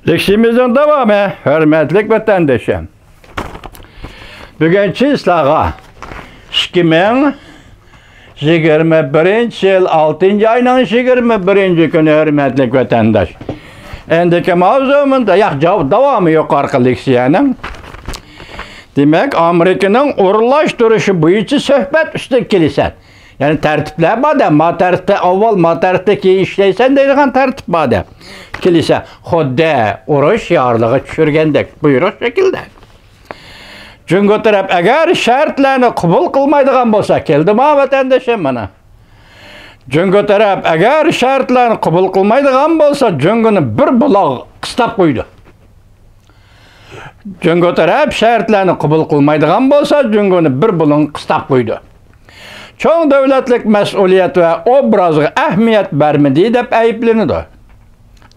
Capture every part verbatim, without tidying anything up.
لېكسىيىمىزنىڭ داۋامى، ھۆرمەتلىك ۋەتەندىشىم. بۈگۈنچە سىلەرگە ئىككى مىڭ يىگىرمە بىرىنچى يىل ئالتىنچى ئاينىڭ يىگىرمە بىرىنچى كۈنى، ھۆرمەتلىك ۋەتەنداش. ئەندىكى ماۋزۇ مۇندا، ياق، جاۋ-، داۋامى يۇقىرىقى لېكسىيەنىڭ. دېمەك، ئامېرىكىنىڭ ئورۇنلاشتۇرۇشى بويىچە سۆھبەت ئۈستىگە كېلىسەن. يەنى تەرتىپلەر بار-دە، ما تەرتىپتە ئاۋۋال، ما تەرتىپتە كېيىن ئىشلەيسەن دەيدىغان تەرتىپ بار-دە. كېلىسە، خۇددى ئۇرۇش يارلىغا چۈشۈرگەندەك بۇيرۇق شەكلىدە. جۇڭگو تەرەپ ئەگەر شەرتلەرنى قوبۇل قىلمايدىغان بولسا، كەلدىما ۋەتەندىشىم مانا. جۇڭگو تەرەپ ئەگەر شەرتلەرنى قوبۇل قىلمايدىغان بولسا، جۇڭگونى بىر بۇلاڭ قىستاپ قويىدۇ. جۇڭگو تەرەپ شەرتلەرنى قوبۇل قىلمايدىغان بولسا، جۇڭگونى بىر بۇلاڭ قىستاپ قويىدۇ. چوڭ دۆلەتلىك مەسئۇلىيەت ۋە ئوبرازغا ئەھمىيەت بەرمىدى دەپ ئەيىبلىنىدۇ.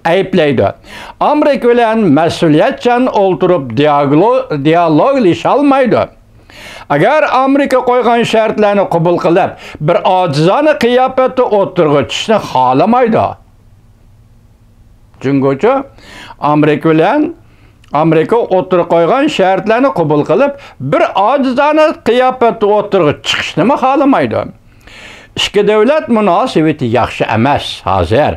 ئەيىبلەيدۇ. ئامېرىكا بىلەن مەسئۇلىيەتچان ئولتۇرۇپ دىياگلو-، دىيالوگلىشالمايدۇ. ئەگەر ئامېرىكا قويغان شەرتلەرنى قوبۇل قىلىپ، بىر ئاجىزانە قىياپەتتە ئوتتۇرىغا چىقىشنى خالىمايدۇ. جۇڭگوچۇ ئامېرىكا بىلەن، ئامېرىكا ئوتتۇرىغا قويغان شەرتلەرنى قوبۇل قىلىپ، بىر ئاجىزانە قىياپەتتە ئوتتۇرىغا چىقىشنىمۇ خالىمايدۇ. ئىككى دۆلەت مۇناسىۋىتى ياخشى ئەمەس ھازىر.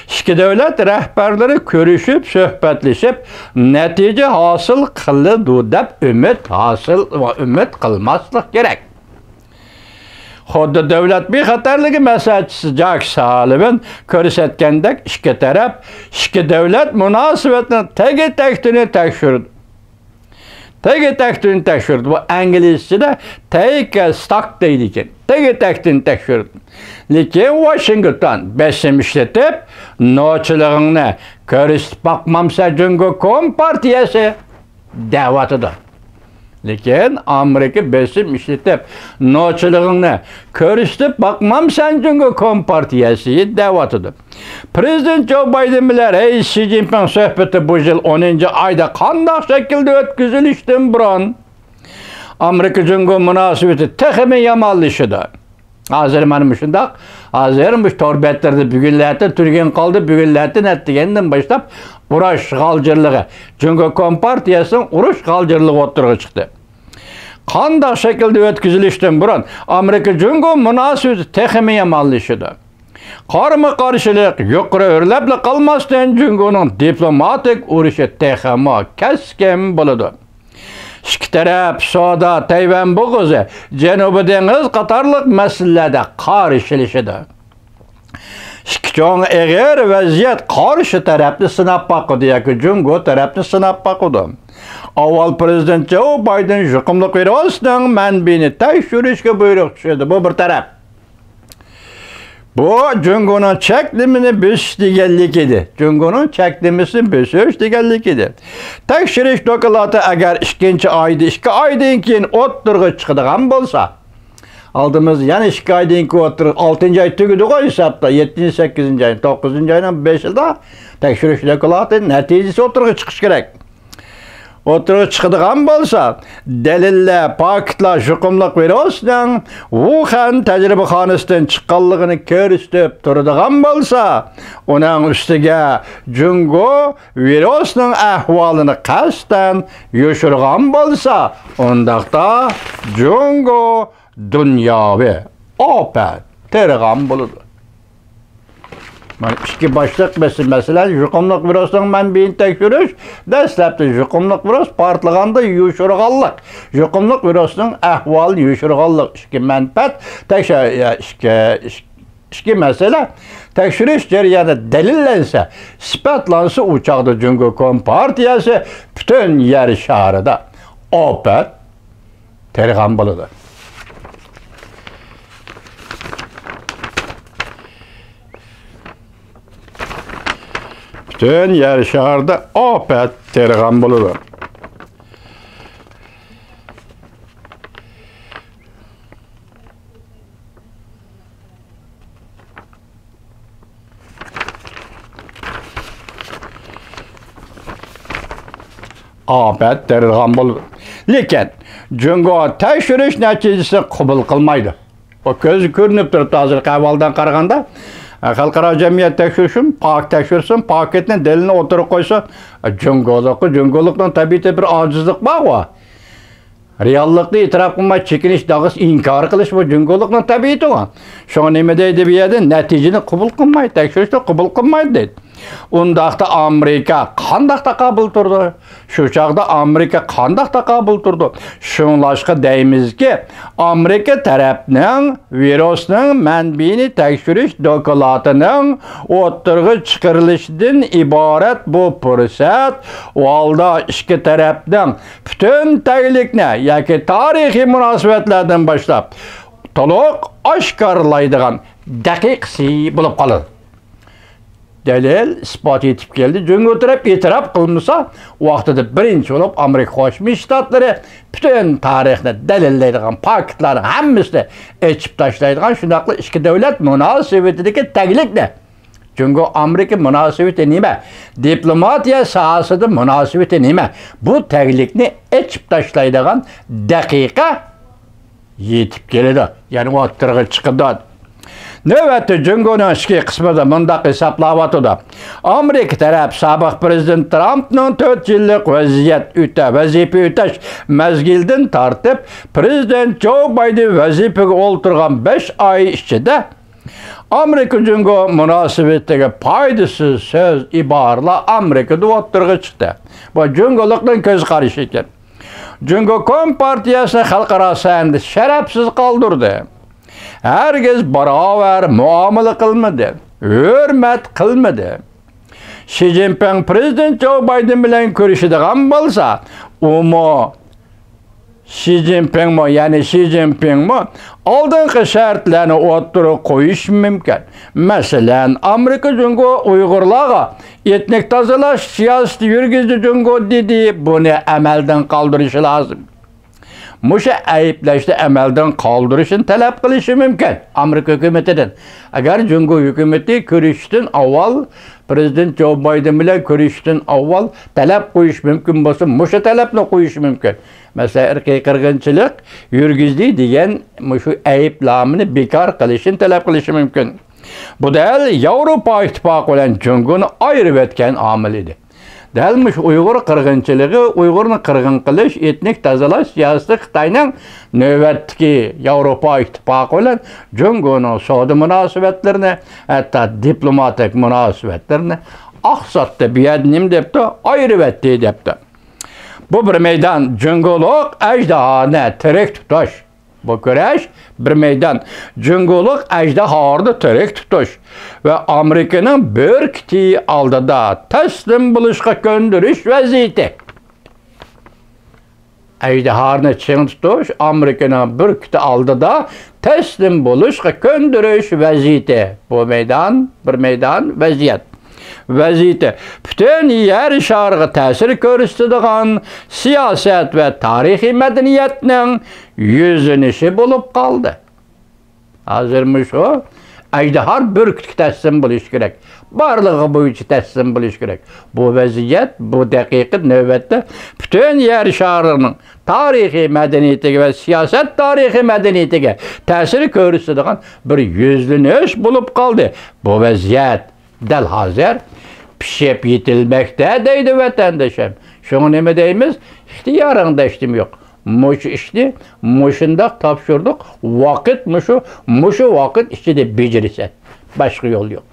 ئىككى دۆلەت رەھبەرلىرى كۆرۈشۈپ، سۆھبەتلىشىپ، نەتىجە ھاسىل قىلىدۇ دەپ ئۈمىد ھاسىل، ئۈمىد قىلماسلىق كېرەك. خۇددى دۆلەت بىخەتەرلىكى مەسلىھەتچىسى جاك سالىۋان كۆرسەتكەندەك، ئىككى تەرەپ ئىككى دۆلەت مۇناسىۋىتىنىڭ تەگى تەكتىنى تەكشۈرىدۇ. تەگى تەكتىنى تەكشۈرىدۇ. بۇ ئىنگلىزچىدە تەيكە ستاك دەيدىكەن. تەگى تەكتىنى تەكشۈرىدۇ. لېكىن ۋاشىنگتون بېسىم ئىشلىتىپ، نوچىلىقىڭنى كۆرسىتىپ باقمامسەن جۇڭگو كومپارتىيەسى دەۋاتىدۇ. لېكىن ئامېرىكا بېسىم ئىشلىتىپ، نوچىلىقىڭنى كۆرسىتىپ باقمامسەن جۇڭگو كومپارتىيەسى دەۋاتىدۇ. پىرېزىدېنت جو بايدېن بىلەن رەئىس شى جىنپىڭ سۆھبىتى بۇ يىل ئونىنچى ئايدا قانداق شەكىلدە ئۆتكۈزۈلۈشتىن بۇرۇن، ئامېرىكا جۇڭگو مۇناسىۋىتى تېخىمۇ يامانلىشىدۇ. ھازىر مانا مۇشۇنداق، ھازىر مۇشۇ تور بەتلىرىدە بۈگۈنلەرتىن تۈرگەن قالدى، بۈگۈنلەرتىن ئەتىگەندىن باشلاپ ئۇرۇش غالجىرلىقى، جۇڭگو كومپارتىيەسىنىڭ ئۇرۇش غالجىرلىقى ئوتتۇرىغا چىقتى. قانداق شەكىلدە ئۆتكۈزۈلۈشتىن بۇرۇن، ئامېرىكا جۇڭگو مۇناسىۋىتى تېخىمۇ يامانلىشىدۇ. قارىمۇ قارشىلىق يۇقىرى ئۆرلەپلا قالماستىن، جۇڭگونىڭ دىپلوماتىك ئۇرۇشى تېخىمۇ كەسكىن بولىدۇ. ئىككى تەرەپ سودا، تەيۋەن بوغۇزى، جەنۇبىي دېڭىز قاتارلىق مەسىلىلەردە قارشىلىشىدۇ. ئىككى چوڭ ئېغىر ۋەزىيەت قارشى تەرەپنى سىناپ باقىدۇ ياكى جۇڭگو تەرەپنى سىناپ باقىدۇ. ئاۋۋال پىرېزىدېنت جو بايدېن يۇقۇملۇق ۋىرۇسنىڭ مەنبىيىنى تەكشۈرۈشكە بۇيرۇق چۈشۈردى. بۇ بىر تەرەپ. بۇ جۇڭگونىڭ چەكلىمىنى بۆسۈش دېگەنلىك ئىدى. جۇڭگونىڭ چەكلىمىسىنى بۆسۈش دېگەنلىك ئىدى. تەكشۈرۈش دوكلاتى ئەگەر ئىككىنچى ئايدا، ئىككى ئايدىن كېيىن ئوتتۇرىغا چىقىدىغان بولسا، ئالدىمىزدا يەنە ئىككى ئايدىن كېيىن ئوتتۇرىغا، ئالتىنچى ئاي تۈگىدىغۇ ھېسابتا، يەتتىنچى، سەككىزىنچى ئاي، توققۇزىنچى ئاينىڭ بېشىدا تەكشۈرۈش دوكلاتى نەتىجىسى ئوتتۇرىغا چىقىشى كېرەك. ئوتتۇرىغا چىقىدىغان بولسا، دەلىللەر، پاكىتلار يۇقۇملۇق ۋىرۇسنىڭ ۋۇخەن تەجرىبىخانىسىدىن چىققانلىقىنى كۆرسىتىپ تۇرىدىغان بولسا، ئۇنىڭ ئۈستىگە جۇڭگو ۋىرۇسنىڭ ئەھۋالىنى قەستەن يوشۇرغان بولسا، ئۇنداقتا جۇڭگو دۇنياۋى ئاپەت تېرىغان بولىدۇ. مانا ئىككى باشلىق مەسىلە، مەسىلەن، يۇقۇملۇق ۋىرۇسنىڭ مەنبىيىنى تەكشۈرۈش، دەسلەپتە يۇقۇملۇق ۋىرۇس پارتلىغاندا يوشۇرغانلىق، يۇقۇملۇق ۋىرۇسنىڭ ئەھۋالىنى يوشۇرغانلىق، ئىككى مەنپەئەت تەكشۈر-، ئىككى، ئىككى مەسىلە تەكشۈرۈش جەريانىدا دەلىللەنسە، ئىسپاتلانسا، ئۇ چاغدا جۇڭگو كومپارتىيەسى پۈتۈن يەر شارىدا ئاپەت تېرىغان بولىدۇ. پۈتۈن يەر شارىدا ئاپەت تېرىغان بولىدۇ. ئاپەت تېرىلغان بولىدۇ. لېكىن جۇڭگو تەكشۈرۈش نەتىجىسىنى قوبۇل قىلمايدۇ. بۇ كۆزگە كۆرۈنۈپ تۇرۇپتۇ، ھازىرقى ئەھۋالدىن قارىغاندا، خەلقئارا جەمئىيەت تەكشۈرسۇن، پاك تەكشۈرسۇن، پاكىتنى، دەلىلنى ئوتتۇرىغا قويسۇن. جۇڭگولۇققا، جۇڭگولۇقنىڭ تەبىئىتىدە بىر ئاجىزلىق بارغۇ. رېئاللىقنى ئېتىراپ قىلماي، چېكىنىش، داغىسى ئىنكار قىلىش، بۇ جۇڭگولۇقنىڭ تەبىئىتى بۇ. شۇڭا نېمە دەيدۇ بۇ يەردە؟ نەتىجىنى قوبۇل قىلمايدۇ، تەكشۈرۈشنى قوبۇل قىلمايدۇ دەيدۇ. ئۇنداقتا ئامېرىكا قانداق تاقابىل تۇرىدۇ؟ شۇ چاغدا ئامېرىكا قانداق تاقابىل تۇرىدۇ؟ شۇڭلاشقا دەيمىزكى، ئامېرىكا تەرەپنىڭ ۋىرۇسنىڭ مەنبىيىنى تەكشۈرۈش دوكلاتىنىڭ ئوتتۇرىغا چىقىرىلىشىدىن ئىبارەت بۇ پۇرسەت، ئۇ ھالدا ئىككى تەرەپنىڭ پۈتۈن تەگلىكنى ياكى تارىخىي مۇناسىۋەتلەردىن باشلاپ تولۇق ئاشكارىلايدىغان دەقىقىسى بولۇپ قالىدۇ. دەلىل، ئىسپات يېتىپ كەلدى. جۇڭگو تەرەپ ئېتىراپ قىلمىسا، ۋاقتىدا بىرىنچى بولۇپ ئامېرىكا قوشما شتاتلىرى پۈتۈن تارىخنى دەلىللەيدىغان پاكىتلارنىڭ ھەممىسىنى ئېچىپ تاشلايدىغان، شۇنداقلا ئىككى دۆلەت مۇناسىۋىتىدىكى تەگلىكنى، جۇڭگو ئامېرىكا مۇناسىۋىتى نېمە، دىپلوماتىيە ساھەسىدە مۇناسىۋىتى نېمە، بۇ تەگلىكنى ئېچىپ تاشلايدىغان دەقىقە يېتىپ كېلىدۇ، يەنى ئوتتۇرىغا چىقىدۇ. نۆۋەتتە جۇڭگونىڭ ئىچكى قىسمىدا مۇنداق ھېسابلاۋاتىدۇ. ئامېرىكا تەرەپ سابىق پىرېزىدېنت ترامپنىڭ تۆت يىللىق ۋەزىيەت ئۆتە-، ۋەزىپە ئۆتەش مەزگىلىدىن تارتىپ، پىرېزىدېنت جو بايدېن ۋەزىپىگە ئولتۇرغان بەش ئاي ئىچىدە، ئامېرىكا جۇڭگو مۇناسىۋىتىگە پايدىسىز سۆز، ئىبارىلەر ئامېرىكىدا ئوتتۇرىغا چىقتى. بۇ جۇڭگولۇقنىڭ كۆز قارىشى ئىكەن. جۇڭگو كومپارتىيەسىنى خەلقئارا سەھنىدە شەرەپسىز قالدۇردى. ھەرگىز باراۋەر مۇئامىلە قىلمىدى، ھۆرمەت قىلمىدى. شى جىنپىڭ پىرېزىدېنت جو بايدېن بىلەن كۆرۈشىدىغان بولسا، ئۇمۇ، شى جىنپىڭمۇ، يەنى شى جىنپىڭمۇ ئالدىنقى شەرتلەرنى ئوتتۇرىغا قويۇشى مۇمكىن. مەسىلەن، ئامېرىكا جۇڭگو ئۇيغۇرلارغا ئېتنىك تازىلاش سىياسىتى يۈرگۈزدى جۇڭگو دېدى، بۇنى ئەمەلدىن قالدۇرۇشى لازىم. مۇشۇ ئەيىبلەشنى ئەمەلدىن قالدۇرۇشنى تەلەپ قىلىشى مۇمكىن ئامېرىكا ھۆكۈمىتىدىن. ئەگەر جۇڭگو ھۆكۈمىتى كۆرۈشۈشتىن ئاۋۋال، پىرېزىدېنت جو بايدېن بىلەن كۆرۈشۈشتىن ئاۋۋال تەلەپ قويۇش مۇمكىن بولسا، مۇشۇ تەلەپنى قويۇش مۇمكىن. مەسىلەن، ئىرقىي قىرغىنچىلىق يۈرگۈزدى دېگەن مۇشۇ ئەيىبلامىنى بىكار قىلىشنى تەلەپ قىلىشى مۇمكىن. بۇ دەل ياۋروپا ئىتتىپاقى بىلەن جۇڭگونى ئايرىۋەتكەن ئامىل ئىدى. دەل مۇشۇ ئۇيغۇر قىرغىنچىلىقى، ئۇيغۇرنى قىرغىن قىلىش، ئېتنىك تازىلاش سىياسىتى خىتاينىڭ نۆۋەتتىكى ياۋروپا ئىتتىپاقى بىلەن جۇڭگونىڭ سودا مۇناسىۋەتلىرىنى، ھەتتا دىپلوماتىك مۇناسىۋەتلىرىنى ئاقساتتى. بۇ يەردە نېمە دەپتۇ؟ ئايرىۋەتتى دەپتۇ. بۇ بىر مەيدان جۇڭگولۇق ئەجدىھانى تىرىك تۇتۇش. بۇ كۈرەش بىر مەيدان جۇڭگولۇق ئەجدىھانى تىرىك تۇتۇش ۋە ئامېرىكىنىڭ بۈركۈتى ئالدىدا تەسلىم بولۇشقا كۆندۈرۈش ۋەزىيىتى. ئەجدىھانى چىڭ تۇتۇش، ئامېرىكىنىڭ بۈركۈتى ئالدىدا تەسلىم بولۇشقا كۆندۈرۈش ۋەزىيىتى. بۇ مەيدان، بىر مەيدان ۋەزىيەت. ۋەزىيىتى پۈتۈن يەر شارىغا تەسىر كۆرسىتىدىغان سىياسەت ۋە تارىخىي مەدەنىيەتنىڭ يۈزلىنىشى بولۇپ قالدى. ھازىر مۇشۇ ئەجدىھا بۈركۈتكە تەسلىم بولۇش كېرەك. بارلىقى بويىچە تەسلىم بولۇش كېرەك. بۇ ۋەزىيەت، بۇ دەقىقە نۆۋەتتە پۈتۈن يەر شارىنىڭ تارىخىي مەدەنىيىتىگە ۋە سىياسەت تارىخىي مەدەنىيىتىگە تەسىر كۆرسىتىدىغان بىر يۈزلىنىش بولۇپ قالدى. بۇ ۋەزىيەت دەل ھازىر پىشىپ يېتىلمەكتە دەيدۇ ۋەتەندىشىم. شۇڭا نېمە دەيمىز؟ ئىختىيارىڭدا ھېچنېمە يوق. مۇشۇ ئىشنى مۇشۇنداق تاپشۇردۇق. ۋاقىت مۇشۇ، مۇشۇ ۋاقىت ئىچىدە بېجىرىسەن. باشقا يول يوق.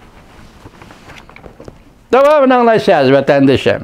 داۋامىنى ئاڭلايسىز، ۋەتەندىشىم.